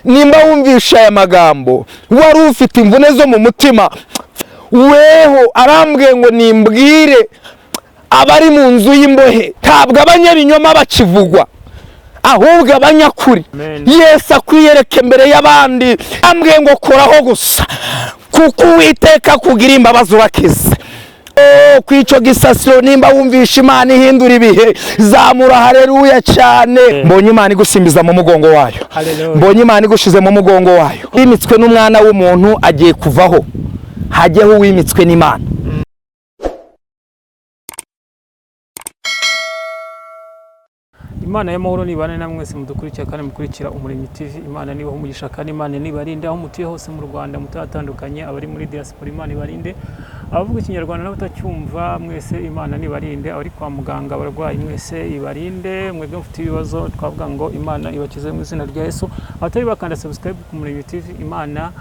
Nimba wumvisha aya magambo, wari ufite imvune zo mu mutima, weho arambwiye ngo nimbwire abari mu nzu y'imbohe, ntabwo abanyabinyoma bakivugwa, ahubwo abanyakuri. Amen. Yesu akwiyereka imbere y'abandi, ambwiye ngo koraho gusa, kuko Uwiteka kugira imbabazi urakize. Oh, ku icyo gisasiro, nimba wumvisha Imana ihindura ibihe, zamura haleluya cyane. Mbonye Imana igusimbiza mu mugongo wayo. Haleluya. Mbonye Imana igushize mu mugongo wayo. Wimitswe n'umwana w'umuntu agiye kuvaho, hajyeho uwimitswe n'Imana. Imana y'amahoro nibane namwe mwese mudukurikira kandi mukurikira Umuremyi TV. Imana nibahe umugisha kandi Imana nibarinde aho mutuye hose mu Rwanda, mutatandukanye, abari muri diaspora Imana ibarinde, abavuga Ikinyarwanda n'abatacyumva mwese Imana nibarinde, abari kwa muganga abarwayi mwese ibarinde, mwebwe mufite ibibazo twavuga ngo Imana ibakize mu izina rya Yesu. Abatari bakanda subscribe ku Umuremyi TV, Imana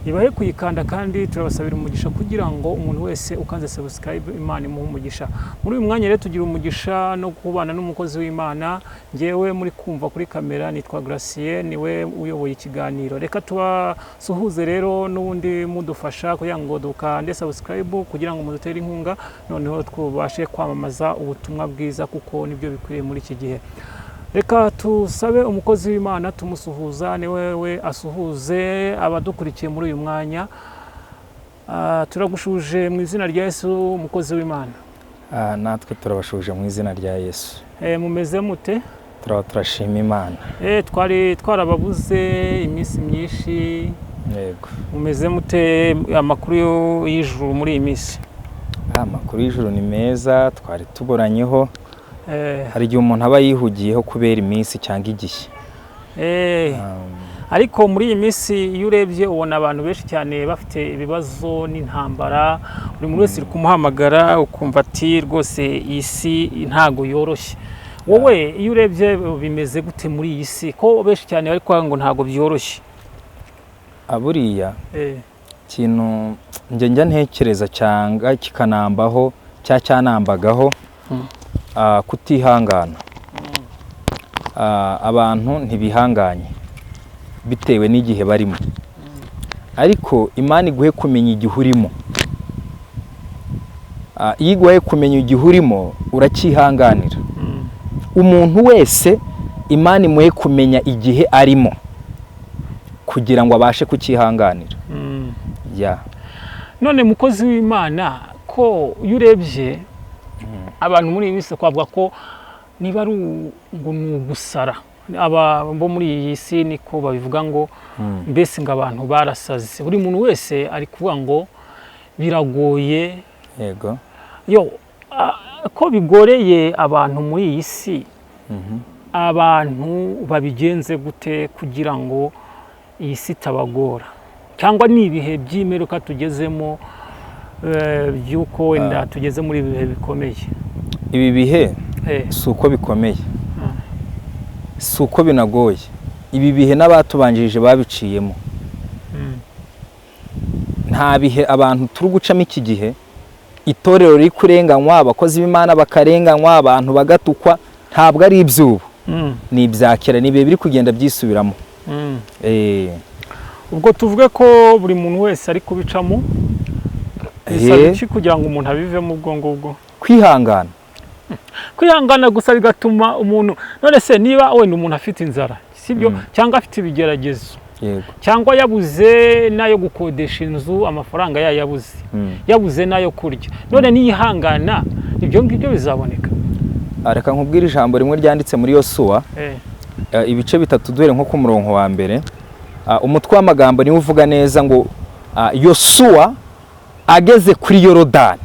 ibahe kuyikanda kandi turabasabira umugisha kugira ngo umuntu wese ukanze subscribe Imana imuhe umugisha. Muri uyu mwanya rero tugira umugisha no kubana n'umukozi w'Imana. Ngewe muri kumva kuri kamera nitwa Gratien, niwe uyoboye ikiganiro. Reka tubasuhuze rero n'ubundi mudufasha kugira ngo dukande subscribe kugira ngo mudutere inkunga, noneho tubashe kwamamaza ubutumwa bwiza kuko nibyo bikwiriye muri iki gihe. Reka tusabe umukozi w'Imana tumusuhuza, ni wewe asuhuze abadukurikiye muri uyu mwanya. Turagushuje mu izina rya Yesu, umukozi w'Imana. Natwe turabashuje mu izina rya Yesu. Mumeze mute? Turaba turashima Imana. Twari twarababuze iminsi myinshi. Yego. Mumeze mute? Amakuru y'ijuru muri iyi minsi? Amakuru y'ijuru ni meza, twari tuburanyeho. Hari igihe umuntu aba yihugiyeho kubera iminsi cyangwa igihe. Ariko muri iyi minsi iyo urebye ubona abantu benshi cyane bafite ibibazo n'intambara, buri muntu wese uri kumuhamagara ukumva ati rwose iyi si ntago yoroshye. Wowe iyo urebye bimeze gute muri iyi si ko benshi cyane bari kuvuga ngo ntago byoroshye? Buriya ikintu njya ntekereza cyangwa kikanambaho cyanambagaho, kutihangana. Abantu ntibihanganye bitewe n'igihe barimo, ariko Imana iguhe kumenya igihe urimo. Iyo iguhaye kumenya igihe urimo uracyihanganira. Umuntu wese Imana imuhe kumenya igihe arimo kugira ngo abashe kucyihanganira. Ya. None mukozi w'Imana, ko iyo urebye abantu muri iyi minsi twavuga ko niba ari ngo ni ugusara, aba bo muri iyi si niko babivuga ngo mbese ngo abantu barasaze, buri muntu wese ari kuvuga ngo biragoye. Yego. Yo, ko bigoreye abantu muri iyi si, abantu babigenze gute kugira ngo iyi si itabagora? Cyangwa ni ibihe by'imperuka tugezemo, by'uko wenda tugeze muri ibi bihe bikomeye? Ibi bihe si uko bikomeye, si uko binagoye. Ibi bihe n'abatubanjirije babiciyemo. Nta bihe abantu turi gucamo iki gihe, itorero riri kurenganywa, abakozi b'Imana bakarenganywa, abantu bagatukwa, ntabwo ari iby'ubu, ni ibya kera, ni ibihe biri kugenda byisubiramo. Ubwo tuvuge ko buri muntu wese ari kubicamo, bisaba iki kugira ngo umuntu abivemo ubwo ngubwo? Kwihangana. Kwihangana gusa bigatuma umuntu, none se niba wenda umuntu afite inzara, sibyo, cyangwa afite ibigeragezo, cyangwa yabuze n'ayo gukodesha inzu, amafaranga yayabuze, yabuze n'ayo kurya, none niyihangana ibyo ngibyo bizaboneka? Reka nkubwire ijambo rimwe ryanditse muri Yosuwa, ibice 3 duhere nko ku murongo wa mbere. Umutwe w'amagambo niwo uvuga neza ngo Yosuwa ageze kuri Yorodani,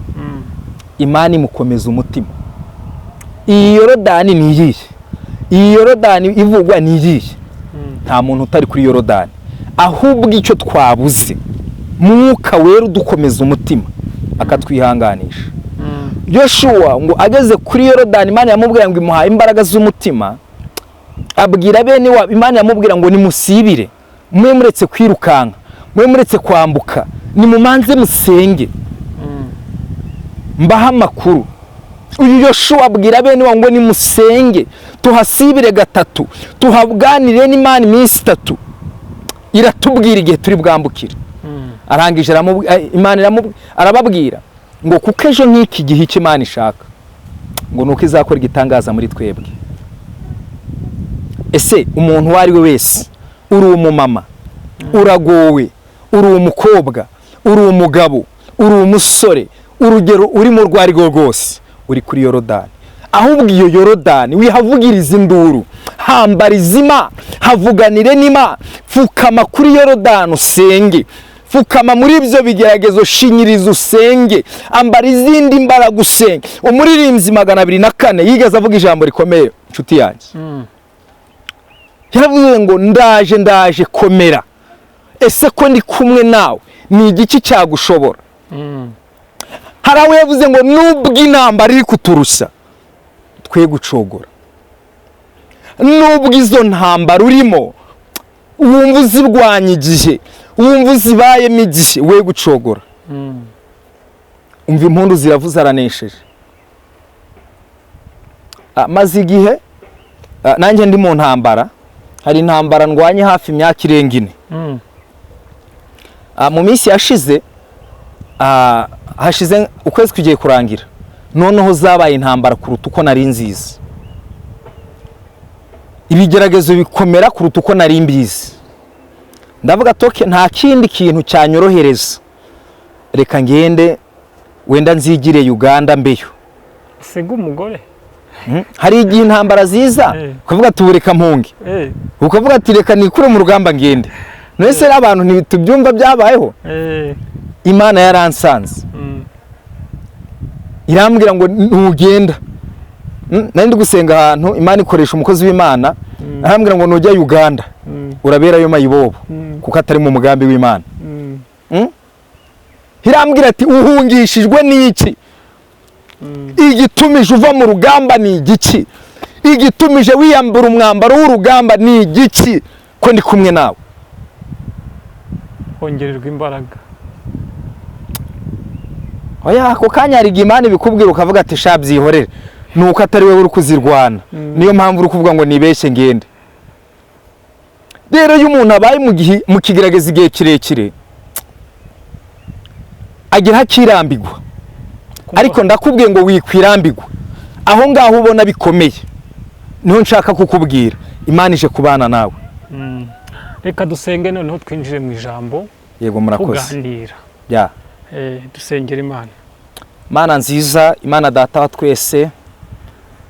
Imana imukomeza umutima. Iyi Yorodani ni iyihe? Iyi Yorodani ivugwa ni iyihe? Nta muntu utari kuri Yorodani, ahubwo icyo twabuze Mwuka Wera udukomeza umutima akatwihanganisha. Yoshua ngo ageze kuri Yorodani, Imana yamubwira ngo imuhaye imbaraga z'umutima, abwira bene wabo, Imana yamubwira ngo nimusibire, mwe muretse kwirukanka, mwe muretse kwambuka, nimumanze musenge mbaha amakuru. Uyu Yoshua abwira bene wabo ngo nimusenge, tuhasibire 3, tuhaganire n'Imana iminsi 3. Iratubwira igihe turi bwambukire. Arangije Imana arababwira ngo kuko ejo nk'iki gihe icyo Imana ishaka ngo nuko izakora igitangaza muri twebwe. Ese umuntu uwo ari we wese, uri umumama uragowe, uri umukobwa, uri umugabo, uri umusore, urugero urimo urwo ari rwo rwose, uri kuri Yorodani. Ahubwo iyo Yorodani wihavugiriza induru, hambariza Imana, havuganire n'Imana, pfukama kuri Yorodani usenge, pfukama muri ibyo bigeragezo, shinyiriza usenge, ambara izindi mbaraga usenge. Umuririmbyi 204 yigeze avuga ijambo rikomeye, inshuti yanjye. Yaravuze ngo ndaje, ndaje, komera. Ese ko ndi kumwe nawe, ni igiki cyagushobora? Hari aho yavuze ngo nubwo intambara iri kuturushya, twe gucogora. Nubwo izo ntambara urimo wumva uzirwanya igihe, wumva uzibayemo igihe, we gucogora. Umva impundu ziravuze, aranesheje. Maze igihe nanjye ndi mu ntambara. Hari intambara ndwanye hafi imyaka irenga 4. Mu minsi yashize, hashize ukwezi kugiye kurangira, noneho zabaye intambara kuruta uko nari nzizi. Ibigeragezo bikomera kuruta uko nari mbizi. Ndavuga toke nta kindi kintu cyanyorohereza, reka ngende wenda nzigire Uganda mbeyo. Usiga umugore? Hari igihe intambara ziza ukavuga ati ubu reka mpunge, ukavuga ati reka nikure mu rugamba ngende. None rero abantu ntitubyumva byabayeho. Imana yaransanze, irambwira ngo ntugenda. Nari ndi gusenga ahantu, Imana ikoresha umukozi w'Imana, arambwira ngo nujya Uganda uraberayo mayibobo, kuko atari mu mugambi w'Imana. Irambwira ati uhungishijwe n'iki? Igitumije uva mu rugamba ni igiki? Igitumije wiyambura umwambaro w'urugamba ni igiki, ko ndi kumwe nawe? Hongererwa imbaraga. Oya, ako kanya hari igihe Imana ibikubwira ukavuga ati sha byihorere, nuko atari wowe uri kuzirwana, niyo mpamvu uri kuvuga ngo nibeshye ngende. Rero iyo umuntu abaye mu gihe mu kigerageza igihe kirekire, agira akirambigwa. Ariko ndakubwiye ngo wikwirambigwa aho ngaho ubona bikomeye, niho nshaka kukubwira Imana ije kubana nawe. Reka dusenge noneho twinjire mu ijambo. Yego, murakoze. Tuganira. Ya. Dusengera Imana. Mana nziza, Imana data wa twese,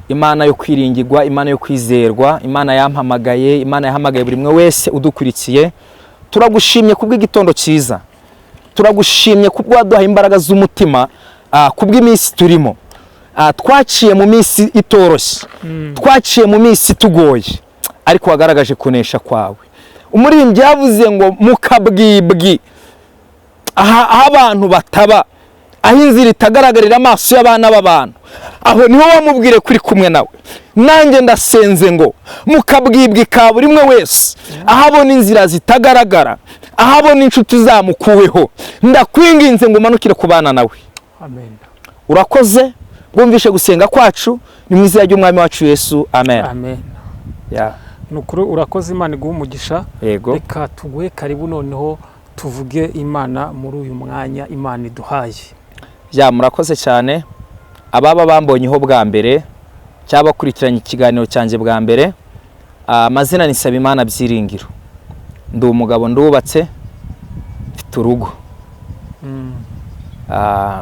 Imana yo kwiringirwa, Imana yo kwizerwa, Imana yampamagaye, Imana yahamagaye buri umwe wese udukurikiye, turagushimye kubw'igitondo cyiza, turagushimye kubwo waduhaye imbaraga z'umutima, kubw'iminsi turimo. Twaciye mu minsi itoroshye, twaciye mu minsi itugoye, ariko wagaragaje kunesha kwawe. Umuririmbyi yavuze ngo mu kabwibwi, aha aho abantu bataba, aho inzira itagaragarira amaso y'abana b'abantu, aho niho wamubwire kuri kumwe nawe. Nanjye ndasenze ngo mu kabwibwi ka buri umwe wese, aho abona inzira zitagaragara, aho abona inshuti zamukuweho, ndakwinginze ngo umanukire kubana nawe. Amen. Urakoze bwumvishe gusenga kwacu, ni mu izina ry'umwami wacu Yesu, amen. Amen. Ya. Ni ukuri urakoze, Imana iguhe umugisha. Yego. Reka tuguhe karibu noneho tuvuge Imana muri uyu mwanya Imana iduhaye. Ya, murakoze cyane. Ababa bambonyeho bwa mbere cyangwa bakurikiranye ikiganiro cyanjye bwa mbere, amazina ni Nsabimana Byiringiro, ndi umugabo, ndubatse, mfite urugo.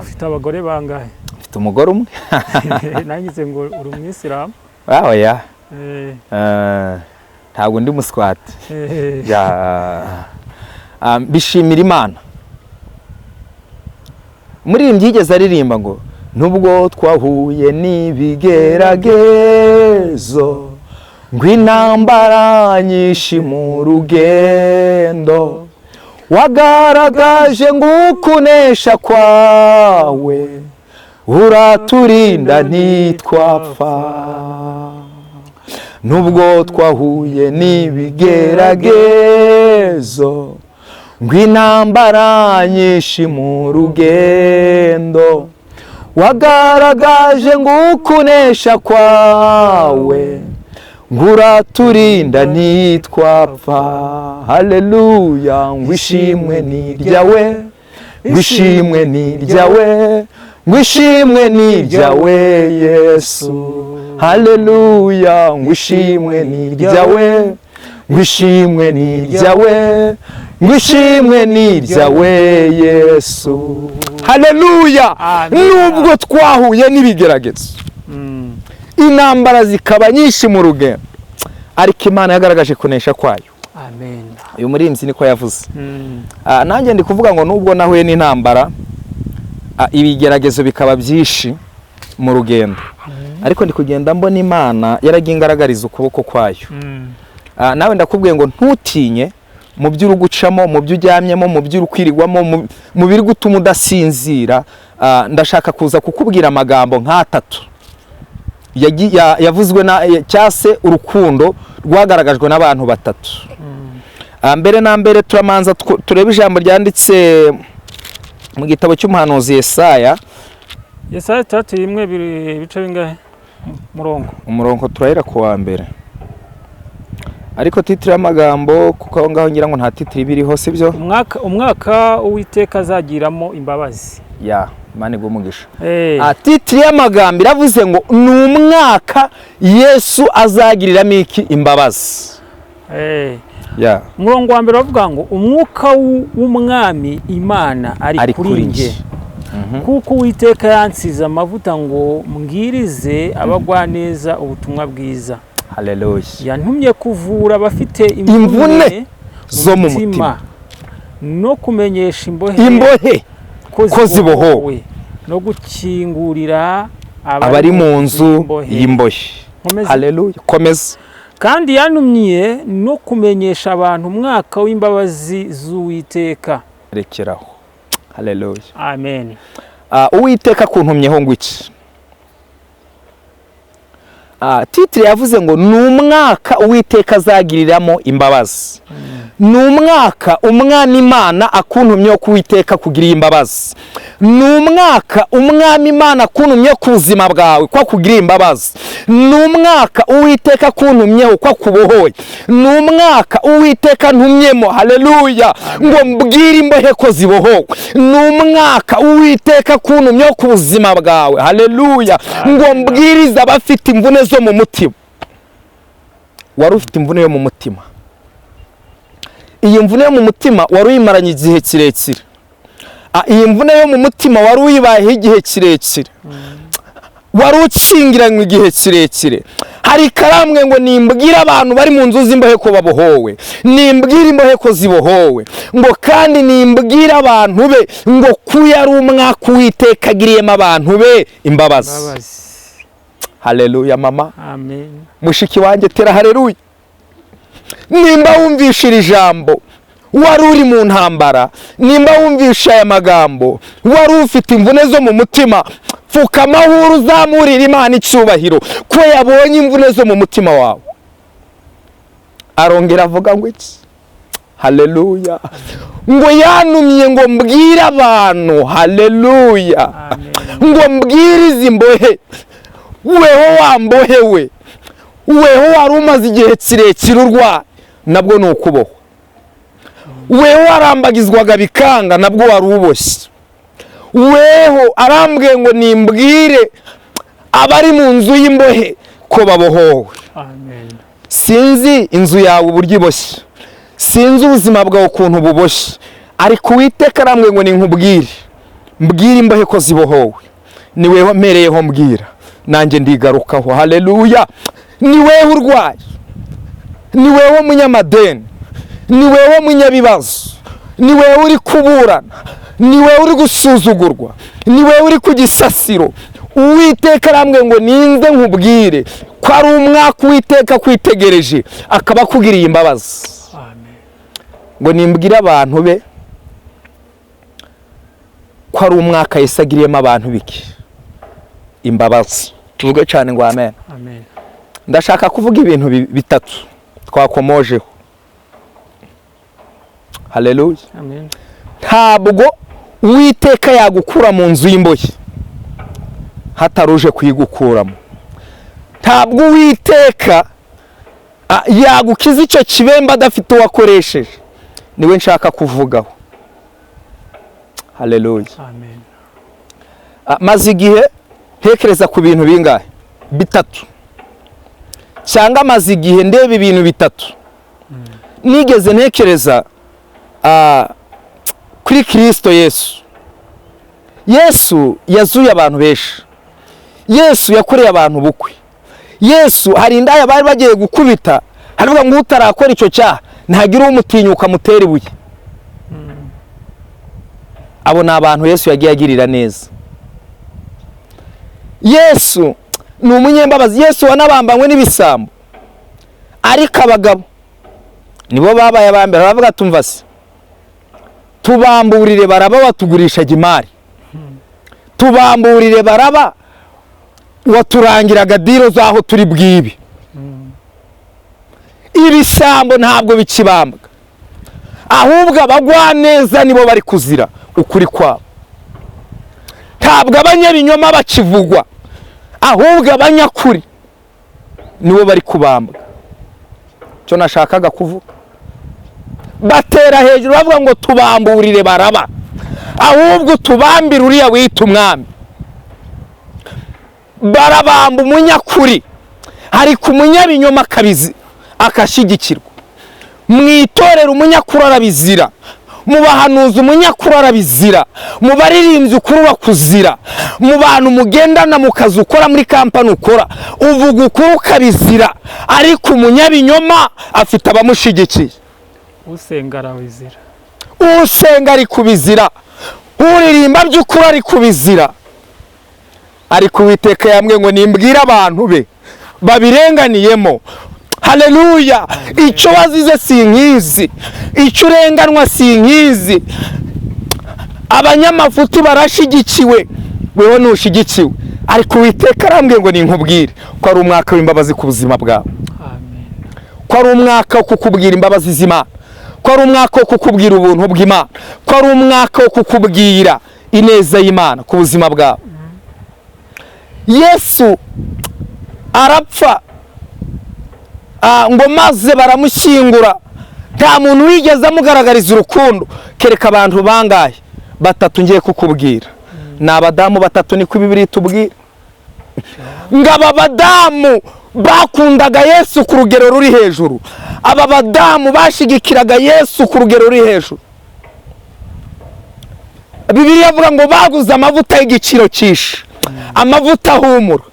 Ufite abagore bangahe? Mfite umugore umwe. Nangize ngo uri umwisilamu. Oya. Ntabwo ndi muswati. Ya, bishimira Imana. Umuririmbyi yigeze aririmba ngo nubwo twahuye n'ibigeragezo, ngo intambara nyinshi mu rugendo, wagaragaje ngo ukunesha kwawe, uraturinda ntitwapfa. Nubwo twahuye n'ibigeragezo, ngo intambara nyinshi mu rugendo, wagaragaje ngo ukunesha kwawe, Nguraturinda ntitwapfa. Haleluya, ngo ishimwe ni iryawe, ngo ishimwe ni iryawe, ngo ishimwe ni iryawe Yesu. Haleluya, ngo ishimwe ni iryawe, ngo ishimwe ni iryawe, ngo ishimwe ni iryawe Yesu. Haleluya. Amen. Nubwo twahuye n'ibigeragezo, intambara zikaba nyinshi mu rugendo, ariko Imana yagaragaje kunesha kwayo. Amen. Uyu muririmbyi niko yavuze. Nanjye ndi kuvuga ngo nubwo nahuye n'intambara, ibigeragezo bikaba byinshi mu rugendo, ariko ndi kugenda mbona Imana yaragiye ingaragariza ukuboko kwayo. Nawe ndakubwiye ngo ntutinye mu byo uri gucamo, mu byo ujyamyemo, mu byo uri kwirirwamo, mu biri gutuma udasinzira. Ndashaka kuza kukubwira amagambo nk'atatu yavuzwe na cyase urukundo rwagaragajwe n'abantu batatu. Mbere na mbere turamanza turebe ijambo ryanditse mu gitabo cy'umuhanuzi Yesaya. Yesaya 31, ibice bingahe? Murongo. Umurongo turahera ku wa mbere, ariko titre y'amagambo, kuko aho ngaho ngira ngo nta titre iba iriho, sibyo? Umwaka Uwiteka azagiramo imbabazi. Ya Imana iguhe umugisha. Titre y'amagambo iravuze ngo ni umwaka Yesu azagiriramo iki? Imbabazi. Ya. Umurongo wa mbere bavuga ngo umwuka w'Umwami Imana ari kuri kuri njye, njye, kuko Uwiteka yansize amavuta ngo mbwirize abagwaneza ubutumwa bwiza. Haleluya. Yantumye kuvura abafite imvune zo mu mutima, no kumenyesha imbohe imbohe ko ko zibohowe, no gukingurira abari mu nzu y'imbohe. Nkomeze? Haleluya, komeza. Kandi yantumye no kumenyesha abantu umwaka w'imbabazi z'Uwiteka. Rekeraho. Haleluya. Amen. Uwiteka kuntumyeho ngo iki? Titre yavuze ngo ni umwaka Uwiteka azagiriramo imbabazi. Ni umwaka Umwami Imana akuntumyeho ku Uwiteka kugiriye imbabazi. Ni umwaka Umwami Imana akuntumyeho ku buzima bwawe ko akugiriye imbabazi. Ni umwaka Uwiteka akuntumyeho ko akubohoye. Ni umwaka Uwiteka ntumyemo, haleluya, ngo mbwire imbohe ko zibohowe. Ni umwaka Uwiteka akuntumyeho ku buzima bwawe, haleluya, ngo mbwirize abafite imvune zo mu mutima. Wari ufite imvune yo mu mutima, iyi mvune yo mu mutima wari uyimaranye igihe kirekire. Iyi mvune yo mu mutima wari uyibayeho igihe kirekire, wari ukingiranywe igihe kirekire. Hari ikaramwe ngo nimbwire abantu bari mu nzu z'imbohe ko babohowe, nimbwire imbohe ko zibohowe, ngo kandi nimbwire abantu be ngo kuya ari umwaka Uwiteka agiriyemo abantu be imbabazi. Imbabazi. Haleluya mama. Amen. Mushiki wanjye, tera haleluya nimba wumvisha iri jambo wari uri mu ntambara, nimba wumvisha aya magambo wari ufite imvune zo mu mutima, pfukama aho uzamurira Imana icyubahiro ko yabonye imvune zo mu mutima wawe. Arongera avuga ngo iki? Haleluya, ngo yantumye ngo mbwire abantu, haleluya, Amen. ngo mbwirize imbohe. Weho wa mbohe we, weho wari umaze igihe kirekire urwaye, nabwo ni ukubohwa. Weho warambagizwaga bikanga, nabwo wari uboshye. Weho arambwiye ngo nimbwire abari mu nzu y'imbohe ko babohowe. Amen. Sinzi inzu yawe uburyo iboshye, sinzi ubuzima bwawe ukuntu buboshye, ariko Uwiteka arambwiye ngo ninkubwire, mbwire imbohe ko zibohowe. Ni weho mpereyeho mbwira, nanjye ndigarukaho. Haleluya. Ni weho urwaye, ni weho munyamadeni, ni wewe munyabibazo, ni wewe uri kuburana, ni wewe uri gusuzugurwa, ni wewe uri ku gisasiro. Uwiteka arambwiye ngo ninze nkubwire ko ari umwaka Uwiteka kwitegereje akaba akugiriye imbabazi. Amen. Ngo nimbwire abantu be ko ari umwaka Yesu agiriyemo abantu biki? Imbabazi. Tuvuge cyane ngo amen. Amen. Ndashaka kuvuga ibintu bitatu twakomojeho. Haleluya. Amen. Ntabwo Uwiteka yagukura mu nzu y'imbohe hataruje kuyigukuramo. Ntabwo Uwiteka Yagukiza icyo kibembe adafite uwo akoresheje, niwe nshaka kuvugaho. Haleluya. Amen. Maze igihe ntekereza ku bintu bingahe? Bitatu. Cyangwa maze igihe ndeba ibintu bitatu. Nigeze ntekereza kuri Kirisito Yesu. Yesu yazuye abantu benshi, Yesu yakoreye abantu ubukwe, Yesu hari indaya bari bagiye gukubita, haravuga ngo utarakora icyo cyaha ntagire umutinyuka amutera ibuye. Abo ni abantu Yesu yagiye agirira neza. Yesu ni umunyembabazi. Yesu wanabambanywe n'ibisambo, ariko abagabo nibo babaye abambere. Baravuga, tumva se, tubamburire Baraba watugurishaga imari, tubamburire Baraba waturangiraga deal z'aho turi bwibe. Ibisambo ntabwo bikibambwa, ahubwo abagwaneza nibo bari kuzira ukuri kwabo. Ntabwo abanyabinyoma bakivugwa, ahubwo abanyakuri nibo bari kubambwa. Icyo nashakaga kuvuga, batera hejuru bavuga ngo tubamburire Baraba, ahubwo tubambire uriya wita umwami. Barabamba umunyakuri, ariko umunyabinyoma akabizi akashyigikirwa. Mu itorero umunyakuri arabizira, mu bahanuzi umunyakuri arabizira, mu baririmbyi ukuri urakuzira, mu bantu mugendana mu kazi ukora, muri kampani ukora, uvuga ukuri ukabizira, ariko umunyabinyoma afite abamushyigikiye. Usenga arawizira. Usenga ari kubizira, uririmba by'ukuri ari kubizira. Ariko Uwiteka yambwiye ngo nimbwire abantu be babirenganiyemo. Haleluya! Icyo wazize sinkizi, icyo urenganwa sinkizi. Abanyamafuti barashigikiwe, wewe ntushigikiwe, ariko Uwiteka arambwiye ngo ninkubwire ko ari umwaka w'imbabazi ku buzima bwawe, Amen. ko ari umwaka wo kukubwira imbabazi z'Imana, ko ari umwaka wo kukubwira ubuntu bw'Imana, ko ari umwaka wo kukubwira ineza y'Imana ku buzima bwawe. Yesu arapfa, ngo maze baramushyingura, nta muntu wigeze amugaragariza urukundo kereka abantu bangahe? Batatu ngiye kukubwira. Ni abadamu batatu, niko Bibiliya itubwira. Ngo aba badamu bakundaga Yesu ku rugero ruri hejuru, aba badamu bashigikiraga Yesu ku rugero ruri hejuru. Bibiliya avuga ngo baguze amavuta y'igiciro cyinshi, amavuta ahumura,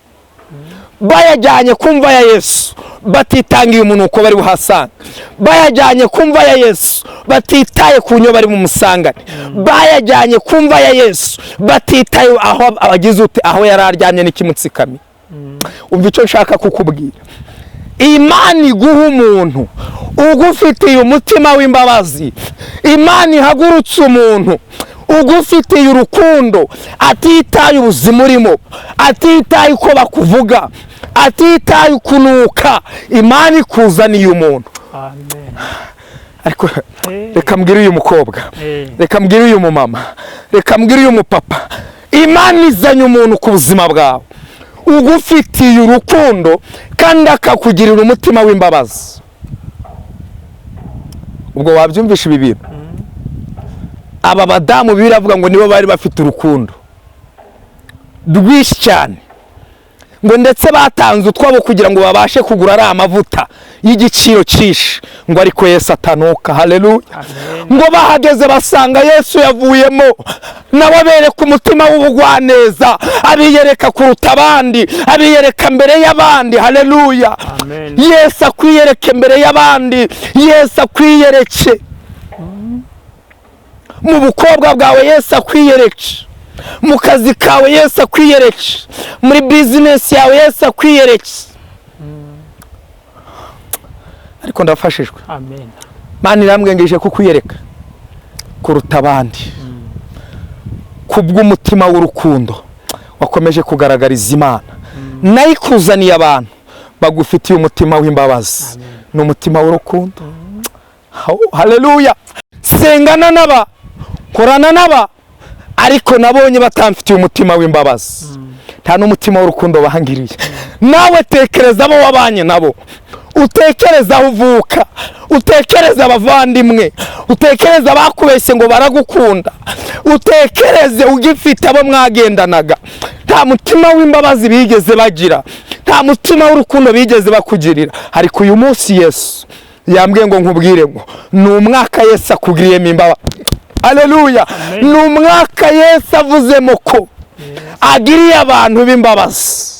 bayajyanye ku mva ya Yesu batitangiye umunuko bari buhasanga, bayajyanye ku mva ya Yesu batitaye ku nyo bari bumusangane, bayajyanye ku mva ya Yesu batitaye aho abagize ute, aho yari aryamye n'ikimutsikamiye. Umva icyo nshaka kukubwira: Imana iguha umuntu ugufitiye umutima w'imbabazi, Imana ihagurutse umuntu ugufitiye urukundo, atitaye ubuzima urimo, atitaye uko bakuvuga, atitaye ukunuka. Imana ikuzaniye umuntu. Amen. Ariko reka mbwire uyu mukobwa, reka mbwire uyu mumama, reka mbwire uyu mupapa: Imana izanye umuntu ku buzima bwawe ugufitiye urukundo kandi akakugirira umutima w'imbabazi. Ubwo wabyumvisha ibi bintu? Aba badamu biravuga ngo nibo bari bafite urukundo rwinshi cyane, ngo ndetse batanze utwabo kugira ngo babashe kugura ari amavuta y'igiciro cyinshi, ngo ariko Yesu atanuka. Haleluya! Amen. Ngo bahageze basanga Yesu yavuyemo, nawe abereka umutima w'ubugwaneza, abiyereka kuruta abandi, abiyereka mbere y'abandi. Haleluya! Amen. Yesu akwiyereke mbere y'abandi, Yesu akwiyereke mu bukobwa bwawe, Yesu akwiyereke mu kazi kawe, Yesu akwiyereke muri bizinesi yawe, Yesu akwiyereke. Ariko ndafashijwe. Amen. Mana irambwengeje kukwiyereka kuruta abandi kubw'umutima w'urukundo wakomeje kugaragariza Imana. Nayo ikuzaniye abantu bagufitiye umutima w'imbabazi Amen. n'umutima w'urukundo. Haleluya! Sengana n'aba, korana n'aba, ariko nabonye batamfitiye umutima w'imbabazi, nta n'umutima w'urukundo bahangiriye. Nawe tekereza abo wabanye nabo. Utekereze aho uvuka, utekereze abavandimwe, utekereze abakubeshye ngo baragukunda, utekereze ugifite abo mwagendanaga. Nta mutima w'imbabazi bigeze bagira, nta mutima w'urukundo bigeze bakugirira. Ariko uyu munsi Yesu yambwiye ngo nkubwire ngo ni umwaka Yesu akugiriyemo imbabazi. Aleluya! Ni umwaka Yesu avuzemo ko agiriye abantu b'imbabazi.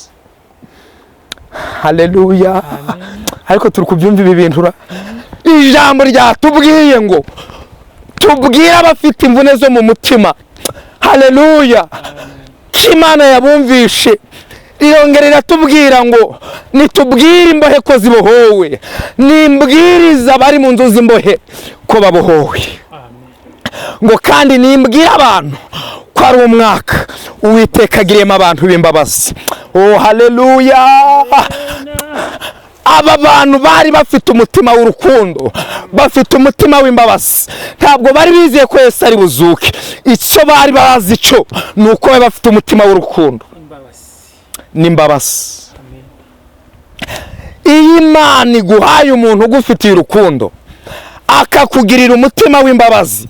Haleluya! Ariko turi kubyumva ibi bintu ra? Ijambo ryatubwiye ngo tubwire abafite imvune zo mu mutima, haleluya, ko Imana yabumvishe. Irongera iratubwira ngo nitubwire imbohe ko zibohowe, nimbwiriza abari mu nzu z'imbohe ko babohowe, ngo kandi nimbwire abantu ko ari umwaka Uwiteka agiriyemo abantu b'imbabazi. Oh, haleluya! Aba bantu bari bafite umutima w'urukundo, bafite umutima w'imbabazi. Ntabwo bari bizeye ko Yesu ari buzuke. Icyo bari bazi cyo ni uko bari bafite umutima w'urukundo n'imbabazi. Iyo Imana iguhaye umuntu ugufitiye urukundo, akakugirira umutima w'imbabazi,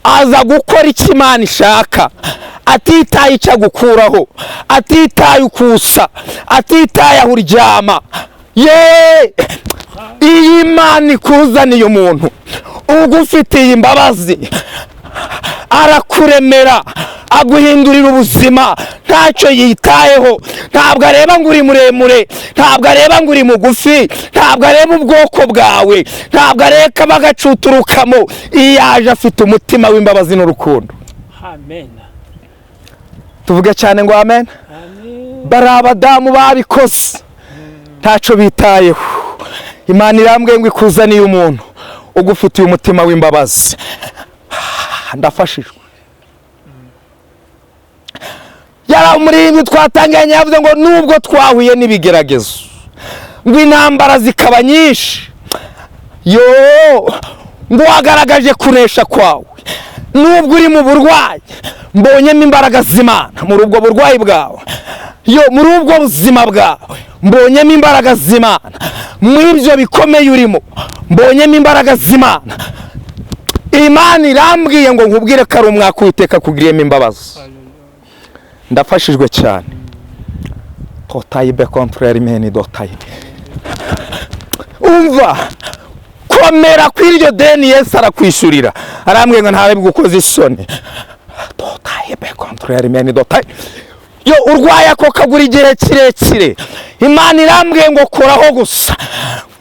aza gukora icyo Imana ishaka, atitaye icyo agukuraho, atitaye ukusa, atitaye aho uryama. Ye, iyo Imana ikuzaniye umuntu ugufitiye imbabazi, arakuremera, aguhindurira ubuzima, ntacyo yitayeho. Ntabwo areba ngo uri muremure, ntabwo areba ngo uri mugufi, ntabwo areba ubwoko bwawe, ntabwo areka bagacuturukamo. Iyo yaje afite umutima w'imbabazi n'urukundo. Amen. Tuvuge cyane ngo amen. Bari abadamu babikoze, ntacyo bitayeho. Imana irambwiye ngo ikuzaniye umuntu ugufitiye umutima w'imbabazi. Ndafashijwe. Yari umuririmbyi twatangiranye, yavuze ngo nubwo twahuye n'ibigeragezo, ngo intambara zikaba nyinshi, yo ngo wagaragaje kunesha kwawe. Nubwo uri mu burwayi, mbonyemo imbaraga z'Imana muri ubwo burwayi bwawe. Yo, muri ubwo buzima bwawe mbonyemo imbaraga z'Imana. Mu ibyo bikomeye urimo mbonyemo imbaraga z'Imana. Imana irambwiye ngo nkubwire ko ari umwaka Uwiteka akugiriyemo imbabazi. Ndafashijwe cyane. Totayibe kontreri meni dotayibe. Umva, komera ku iryo deni, Yesu arakwishyurira. Arambwiye ngo ntabe gukoza isoni. Dotayibe kontreri meni dotayibe. Yo, urwaye ako kagura igihe kirekire, Imana irambwiye ngo koraho gusa,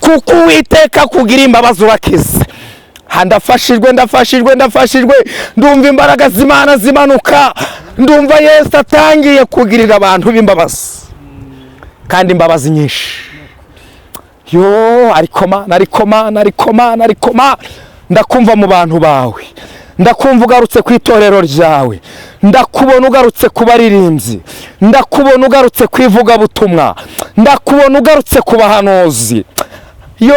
kuko Uwiteka akugira imbabazi urakize. Ndafashijwe, ndafashijwe, ndafashijwe. Ndumva imbaraga z'Imana zimanuka. Ndumva Yesu atangiye kugirira abantu b'imbabazi, kandi imbabazi nyinshi. Yo, ariko Mana, ariko Mana, ariko Mana, ariko Mana, ndakumva mu bantu bawe, ndakumva ugarutse ku itorero ryawe, ndakubona ugarutse ku baririmbyi, ndakubona ugarutse ku ivugabutumwa, ndakubona ugarutse ku bahanuzi. Yo,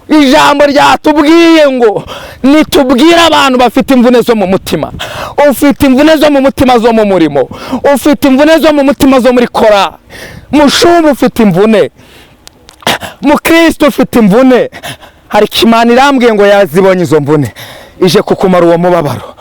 ijambo ryatubwiye ngo nitubwire abantu bafite imvune zo mu mutima. Ufite imvune zo mu mutima zo mu murimo, ufite imvune zo mu mutima zo muri kora mushumba, ufite imvune mukristo, ufite imvune. Hari Imana irambwiye ngo yazibonye izo mvune, ije kukumara uwo mubabaro.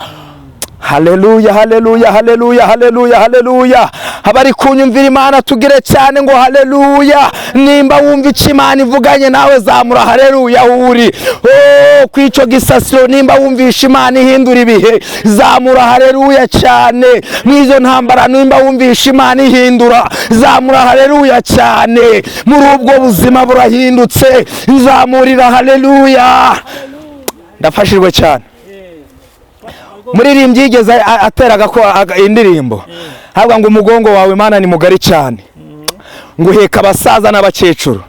Haleluya, haleluya, haleluya, haleluya, haleluya! Abari kunyumvira Imana tugire cyane ngo haleluya. Nimba wumva icyo Imana ivuganye nawe, zamura haleluya uri oh kwico gisasiro. Nimba wumvisha Imana ihindura ibihe, zamura haleluya cyane. Mwizo ntambara, nimba wumvisha Imana ihindura, zamura haleluya cyane. Muri ubwo buzima burahindutse, nzamurira haleluya. Ndafashijwe cyane. Muririmbyi yigeze ateraga ko indirimbo havuga ngo umugongo wawe Mana ni mugari cyane, ngo uheka abasaza n'abakecuru,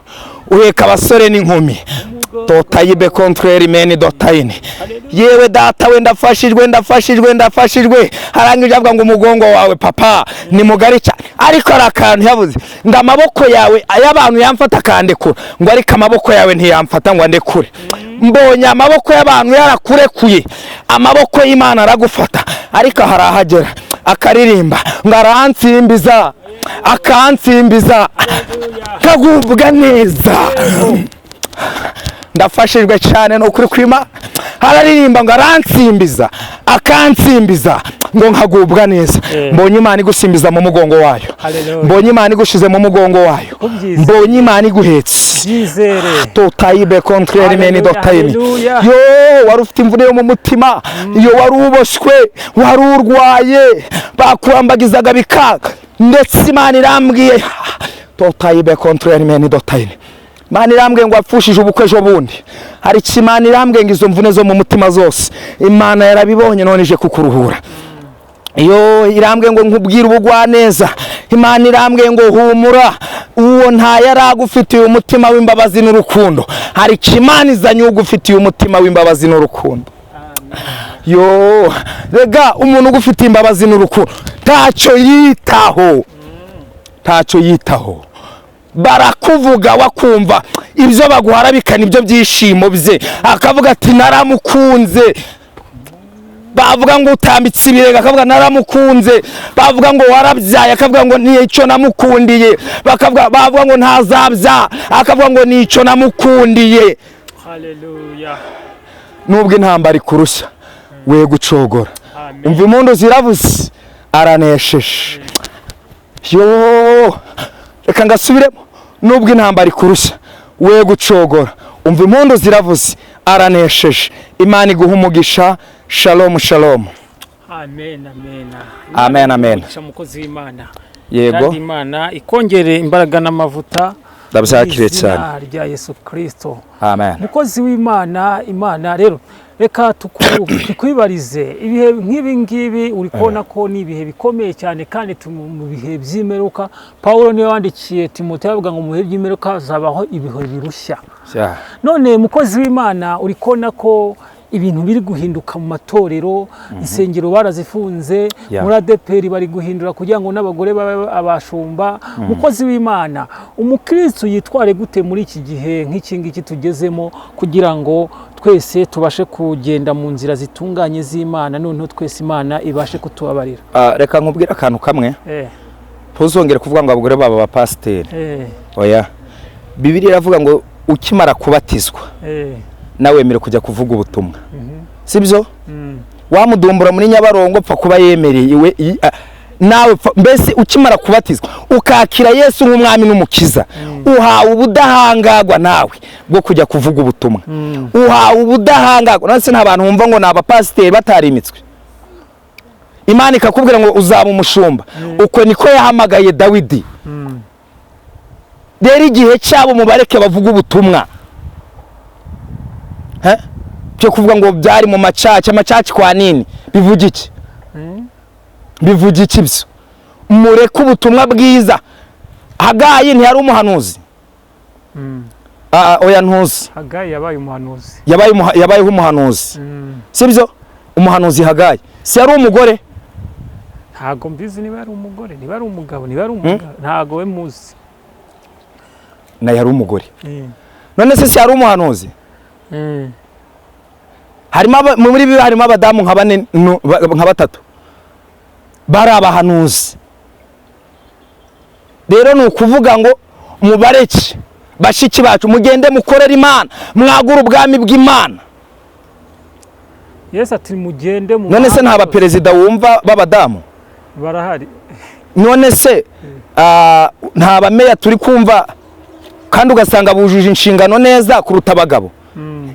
uheka abasore n'inkumi. Totayibe kontreri meni dotayini. Yewe data we, ndafashijwe, ndafashijwe, ndafashijwe. Harangije avuga ngo umugongo wawe papa ni mugari cyane, ariko hari akantu yavuze ngo amaboko yawe ay'abantu yamfata akandekura, ngo ariko amaboko yawe ntiyamfata ngo andekure. Mbonye amaboko y'abantu yarakurekuye, amaboko y'Imana aragufata, ariko hari ahagera. Akaririmba ngo aransimbiza, akansimbiza kagubwa neza. Ndafashijwe cyane ni ukuri kwima. Hararirimba ngo aransimbiza, akansimbiza ngo nkagubwa neza. Mbonye Imana igusimbiza mu mugongo wayo. Haleluya. Mbonye Imana igushize mu mugongo wayo. Ubyizere. Mbonye Imana iguhetse. Byizere. Totayibe kontreri meni Haleluya, dotayimi. haleluya. Yo wari ufite imvune yo mu mutima, iyo wari uboshywe, wari urwaye, bakurambagizaga bikanga, ndetse Imana irambwiye totayibe kontreri meni dotayimi. Imana irambwiye ngo wapfushije ubukwe ejo bundi, hari icyo Imana irambwiye ngo izo mvune zo mu mutima zose Imana yarabibonye, none ije kukuruhura. Iyo irambwiye ngo nkubwire ubugwaneza, Imana irambwiye ngo humura, uwo nta yaragufitiye umutima w'imbabazi n'urukundo, hari icyo Imana izanye ugufitiye umutima w'imbabazi n'urukundo. Yo rega umuntu ugufitiye imbabazi n'urukundo ntacyo yitaho, ntacyo yitaho. Barakuvuga wakumva ibyo baguharabika nibyo byishimo bye, akavuga ati naramukunze. Bavuga ngo utambitse ibirenge, akavuga naramukunze. Bavuga ngo warabyaye, akavuga ngo nicyo namukundiye. Bakavuga, bavuga ngo ntazabya, akavuga ngo nicyo namukundiye. Haleluya. Nubwo intambara ikurushya, we gucogora. Amen. Umva impundu ziravuze, aranesheje. Yo reka ngasubiremo, nubwo intambara ikurushya, we gucogora. Umva impundu ziravuze, aranesheje. Imana iguha umugisha. Shalom, shalom. Amen, amen. Amen, amen. Umugisha, mukozi w'Imana. Yego. Kandi Imana ikongere imbaraga n'amavuta. Ndabyakiriye mu izina cyane. rya Yesu Kristo. Amen. Mukozi w'Imana, Imana rero reka tukwibarize ibihe nk'ibi ngibi uri kubona ko ni ibihe bikomeye cyane, kandi turi mu bihe by'imperuka. Pawulo niwe wandikiye Timoteyo avuga ngo mu bihe by'imperuka hazabaho ibihe birushya. None mukozi w'Imana, uri kubona ko ibintu biri guhinduka mu matorero, insengero barazifunze, muri ADEPR bari guhindura kugira ngo n'abagore babe abashumba. Mukozi w'Imana, umukristo yitware gute muri iki gihe nk'iki ngiki tugezemo, kugira ngo twese tubashe kugenda mu nzira zitunganye z'Imana, noneho twese Imana ibashe kutubabarira? Reka nkubwire akantu kamwe. Ntuzongere kuvuga ngo abagore baba abapasiteri. Oya, Bibiliya iravuga ngo ukimara kubatizwa nawe wemerewe kujya kuvuga ubutumwa, sibyo? Wamudumbura muri Nyabarongo, pfa kuba yemereye nawe, mbese ukimara kubatizwa ukakira Yesu nk'umwami n'umukiza, uhawe ubudahangarwa nawe bwo kujya kuvuga ubutumwa. Uhawe ubudahangarwa. None se nta bantu bumva ngo ni abapasiteri batarimitswe? Imana ikakubwira ngo uzaba umushumba. Uko niko yahamagaye Dawidi. Rero igihe cyabo mubareke bavuga ubutumwa. Cyo kuvuga ngo byari mu macaca, amacaca kwa nini? Bivuga iki? Bivuga iki byo? Mureke ubutumwa bwiza. Hagayi ntiyari umuhanuzi? Oya, ntuzi. Hagayi yabaye umuhanuzi. Yabayeho umuhanuzi, sibyo? Umuhanuzi Hagayi si yari umugore? Ntago mbizi niba ari umugore, niba ari umugabo, niba ari umugabo, ntago we muzi. Na yari umugore. None se si yari umuhanuzi? Harimo muri bibiliya harimo abadamu nka bane, nka batatu bari abahanuzi. Rero ni ukuvuga ngo mubareke bashiki bacu, mugende mukorere Imana, mwagure ubwami bw'Imana. Yesu ati mugende mu None se mahanga nta yose. baperezida wumva b'abadamu? Barahari. None se nta bameya turi kumva, kandi ugasanga bujuje inshingano neza kuruta abagabo?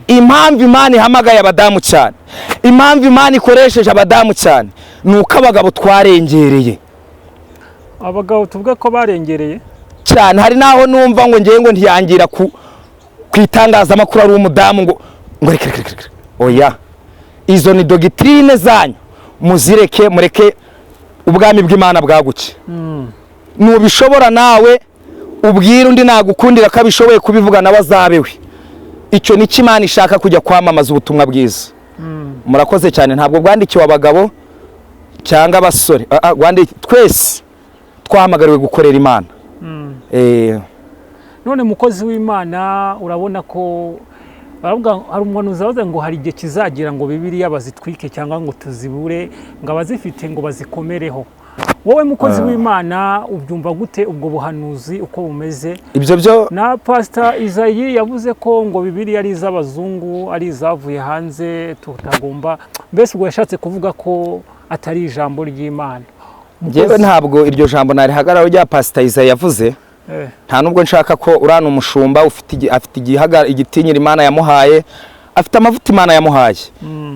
Impamvu Imana ihamagaye abadamu cyane, impamvu Imana ikoresheje abadamu cyane, ni uko abagabo twarengereye. Abagabo tuvuga ko barengereye? Cyane. Hari n'aho numva ngo ngewe ngo ntiyangira ku itangazamakuru ari umudamu, ngo reka reka reka. Oya, izo ni doctrine zanyu, muzireke, mureke ubwami bw'Imana bwaguke. Nubishobora nawe ubwire undi nagukundira ko abishoboye kubivuga, nawe azabewe. Icyo ni cyo Imana ishaka, kujya kwamamaza ubutumwa bwiza. Murakoze cyane. Ntabwo bwandikiwe abagabo cyangwa abasore. Twese twahamagariwe gukorera Imana. None mukozi w'Imana, urabona ko Baravuga, hari umuhanuzi wavuze ngo hari igihe kizagira ngo Bibiliya bazitwike cyangwa ngo tuzibure, ngo abazifite ngo bazikomereho. Wowe mukozi w'Imana ubyumva gute ubwo buhanuzi uko bumeze? Ibyo byo Na Pastor Isayi yavuze ko ngo Bibiliya ari iz'abazungu, ari izavuye hanze, tutagomba, mbese ubwo yashatse kuvuga ko atari ijambo ry'Imana. Njyewe ntabwo iryo jambo narihagararaho rya Pastor Isayi yavuze. Nta nubwo nshaka ko urana umushumba ufite afite igitinyiro Imana yamuhaye, afite amavuta Imana yamuhaye,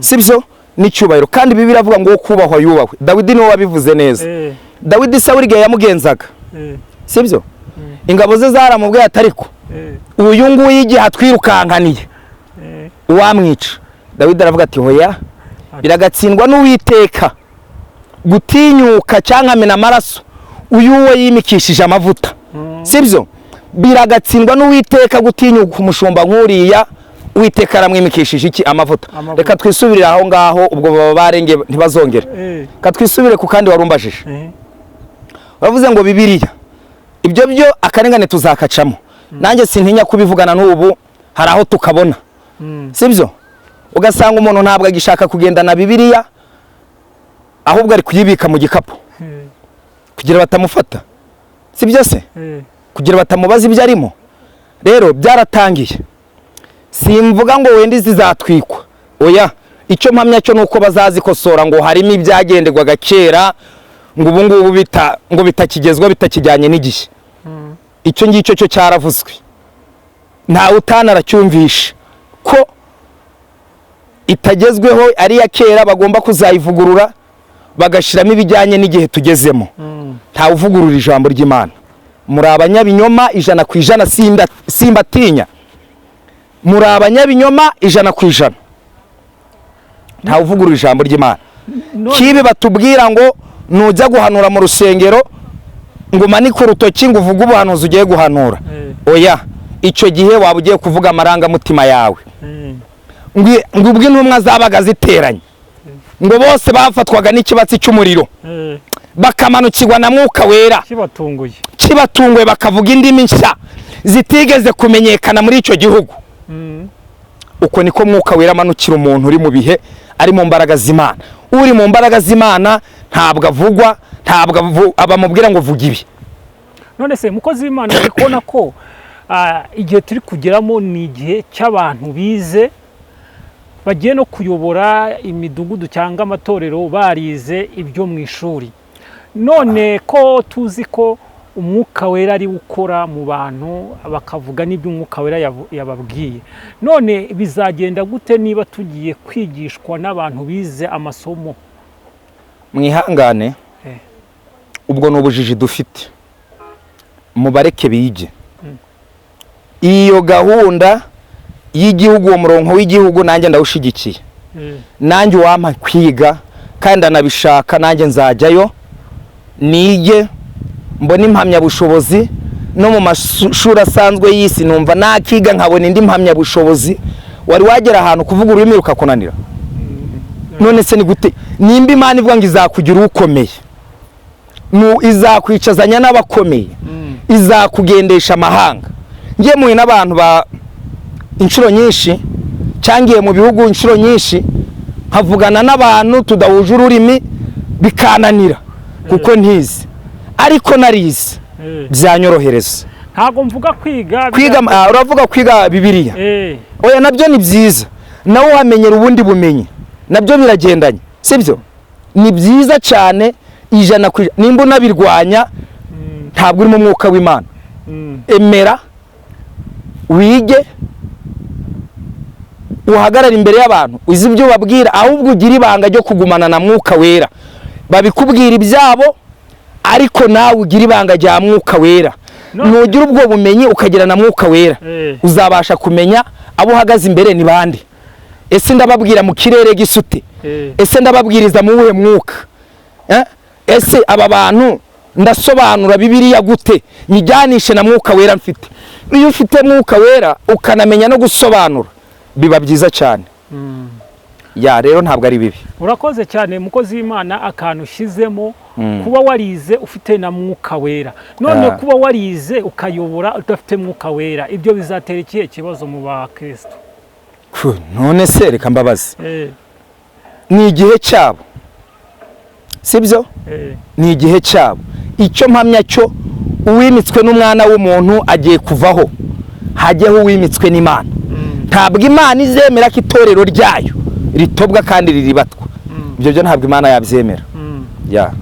sibyo, n'icyubahiro. Kandi Bibiliya iravuga ngo kubahwa yubahwe. Dawidi niwe wabivuze neza. Dawidi Sawuli igihe yamugenzaga, sibyo, ingabo ze zaramubwiye ati ariko uyu nguyu igihe atwirukankaniye uwamwica. Dawidi aravuga ati hoya, biragatsindwa n'Uwiteka gutinyuka cyangwa amena amaraso uyu we yimikishije amavuta, sibyo, biragatsindwa n'Uwiteka gutinyuka umushumba nk'uriya, Uwiteka aramwimikishije iki? Amavuta. Reka twisubirire aho ngaho, ubwo baba barenge ntibazongera. Reka twisubire ku kandi warumbajije. Bavuze ngo Bibiliya, ibyo byo akarengane tuzakacamo. Nanjye sintinya kubivugana n'ubu, hari aho tukabona, sibyo, ugasanga umuntu ntabwo agishaka kugendana Bibiliya, ahubwo ari kuyibika mu gikapu kugira batamufata, sibyo se, kugira batamubaza ibyo arimo. Rero byaratangiye, simvuga ngo wenda zizatwikwa, oya, icyo mpamya cyo nuko bazazikosora, ngo harimo ibyagenderwaga kera, ngo ubu ngubu ngo bitakigezwa, bitakijyanye n'igihe. Icyo ngicyo cyo cyaravuzwe, ntawe utanaracyumvisha ko itagezweho, ari iya kera, bagomba kuzayivugurura bagashyiramo ibijyanye n'igihe tugezemo. Ntawe uvugurura ijambo ry'Imana. Muri abanyabinyoma 100%, simbatinya, muri abanyabinyoma 100%. Ntawe uvugurura ijambo ry'Imana. Kibi batubwira ngo nujya guhanura mu rusengero ngo umanike urutoki ngo uvuge ubuhanuzi ugiye guhanura, oya, icyo gihe waba ugiye kuvuga amarangamutima yawe. Ngo ubwo intumwa zabaga ziteranye, ngo bose bafatwaga n'ikibatsi cy'umuriro, bakamanukirwa na Mwuka Wera kibatunguye, bakavuga indimi nshya zitigeze kumenyekana muri icyo gihugu. Uko niko Mwuka Wera amanukira umuntu uri mu bihe, ari mu mbaraga z'Imana. Uri mu mbaraga z'Imana ntabwo avugwa, ntabwo abamubwira ngo vuga ibi. None se mukozi w'Imana, uri kubona ko igihe turi kugeramo ni igihe cy'abantu bize, bagiye no kuyobora imidugudu cyangwa amatorero barize ibyo mu ishuri. None ko tuzi ko Umwuka Wera ari ukora mu bantu bakavuga n'ibyo Umwuka Wera yababwiye, none bizagenda gute niba tugiye kwigishwa n'abantu bize amasomo? Mwihangane, ubwo ni ubujiji dufite, mubareke bige. Iyo gahunda y'igihugu, uwo murongo w'igihugu nanjye ndawushigikiye. Nanjye uwampa kwiga kandi anabishaka, nanjye nzajyayo nige, mbone impamyabushobozi. No mu mashuri asanzwe y'isi numva nakiga nkabona indi mpamyabushobozi. Wari wagera ahantu kuvuga ururimi rukakunanira? None se ni gute? Nimba Imana ivuga ngo izakugira ukomeye, izakwicazanya n'abakomeye, izakugendesha amahanga. Ngiye muhuye n'abantu ba inshuro nyinshi, cyangiye mu bihugu inshuro nyinshi, nkavugana n'abantu tudahuje ururimi bikananira kuko ntizi, ariko narize byanyorohereza. Ntabwo mvuga kwiga kwiga, uravuga kwiga Bibiliya. Oya, nabyo ni byiza, nawe wamenyera ubundi bumenyi, nabyo biragendanye, sibyo? Ni byiza cyane 100%. Nimba unabirwanya ntabwo uri mu mwuka w'Imana. Emera wige, uhagarara imbere y'abantu uzi ibyo ubabwira, ahubwo ugira ibanga ryo kugumana na Mwuka Wera. Babikubwira ibyabo, ariko nawe ugira ibanga rya Mwuka Wera. Nugira ubwo bumenyi ukagira na Mwuka Wera, uzabasha kumenya abo uhagaze imbere ni bande. Ese ndababwira mu kirere gisute? Ese ndababwiriza mu wuhe mwuka? Ese aba bantu ndasobanura Bibiliya gute, nyijyanishe na Mwuka Wera mfite? Iyo ufite Mwuka Wera ukanamenya no gusobanura, biba byiza cyane. Ya rero ntabwo ari bibi. Urakoze cyane mukozi w'Imana, akantu ushyizemo kuba warize ufite na Mwuka Wera. None kuba warize ukayobora udafite Mwuka Wera, ibyo bizatera ikihe kibazo mu bakristo? None se reka mbabaze, ni igihe cyabo, sibyo? Ni igihe cyabo. Icyo mpamya cyo, uwimitswe n'umwana w'umuntu agiye kuvaho, hajyeho uwimitswe n'Imana. Ntabwo Imana izemera ko itorero ryayo ritobwa kandi riribatwa. Ibyo byo ntabwo Imana yabyemera. Ya.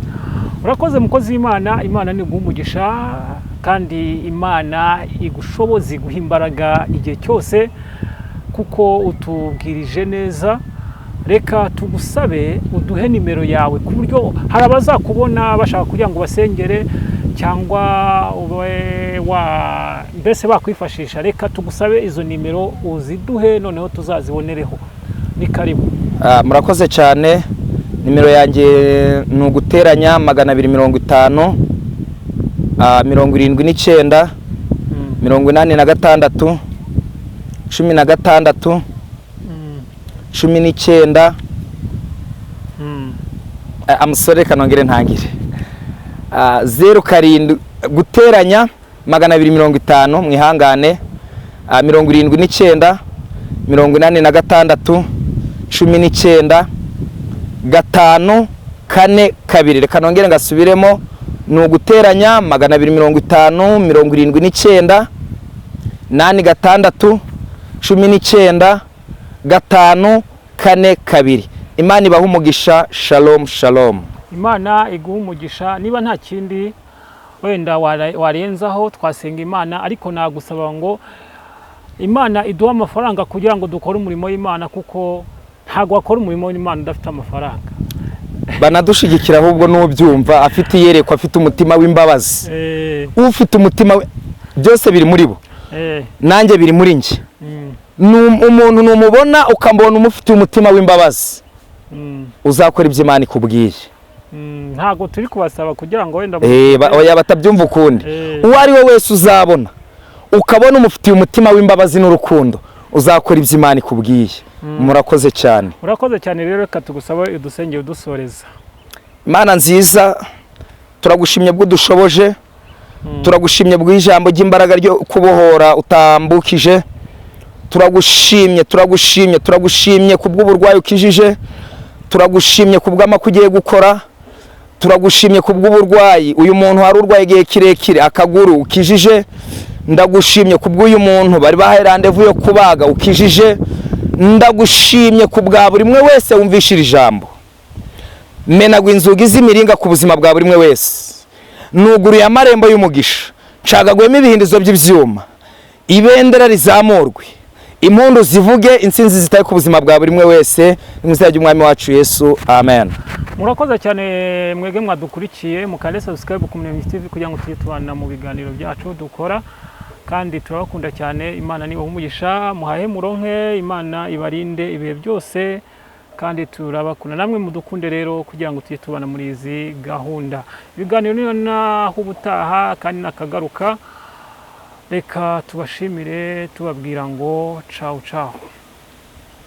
Urakoze mukozi w'Imana. Imana ni umugisha, kandi Imana igushoboza, iguha imbaraga igihe cyose, kuko utubwirije neza. Reka tugusabe uduhe nimero yawe, ku buryo hari abazakubona bashaka kugira ngo basengere cyangwa ube wa mbese bakwifashisha. Reka tugusabe izo nimero uziduhe, noneho tuzazibonereho. Ni karibu. Murakoze cyane. Nimero yanjye ni uguteranya 250 79 86 16 19. Amusore, reka nongere ntangire. 07 guteranya 250, mwihangane, 79 86 19 5 4 2. Reka nongere ngasubiremo, ni uguteranya 250 79 86 19 5 4 2. Imana ibahe umugisha. Shalom shalom. Imana iguha umugisha. Niba nta kindi wenda warenzaho, twasenga Imana, ariko nagusaba ngo Imana iduhe amafaranga kugira ngo dukore umurimo w'Imana, kuko ntabwo wakora umurimo w'Imana udafite amafaranga. Banadushigikira ahubwo n'ubyumva afite iyerekwa, afite umutima w'imbabazi, ufite umutima byose biri muri bo, nanjye biri muri njye. Umuntu numubona ukambona umufitiye umutima w'imbabazi, uzakora ibyo Imana ikubwiye. Ntabwo turi kubasaba kugira ngo wenda Oya, batabyumva ukundi. Uwo ari we wese uzabona ukabona umufitiye umutima w'imbabazi n'urukundo, uzakora ibyo Imana ikubwiye. Murakoze cyane. Urakoze cyane. Rero reka tugusabe udusengere udusoreza. Imana nziza, turagushimye bw'udushoboje, turagushimye bw'ijambo ry'imbaraga ryo kubohora utambukije. Turagushimye, turagushimye, turagushimye kubw'uburwayi ukijije, turagushimye kubw'amakuru ugiye gukora, turagushimye kubw'uburwayi uyu muntu wari urwaye igihe kirekire akaguru ukijije, ndagushimye kubw'uyu muntu bari bahaye randevu yo kubaga ukijije, ndagushimye kubwa buri umwe wese wumvishira ijambo. Menagwa inzugi z'imiringa ku buzima bwa buri umwe wese, nuguruye amarembo y'umugisha, ncagaguyemo ibihindizo by'ibyuma, ibendera rizamurwe, impundu zivuge, intsinzi zitaye ku buzima bwa buri umwe wese, mu izina ry'Umwami wacu Yesu, amen. Murakoze cyane mwebwe mwadukurikiye, mukande subscribe ku Muremyi TV kugira ngo tujye tubana mu biganiro byacu dukora, kandi turabakunda cyane. Imana niba umugisha, muhahe muronke, Imana ibarinde ibihe byose, kandi turabakunda namwe mudukunde rero kugira ngo tujye tubana muri izi gahunda. Ibiganiro ni naho ubutaha kandi nakagaruka. Reka tubashimire tubabwira ngo ciao ciao.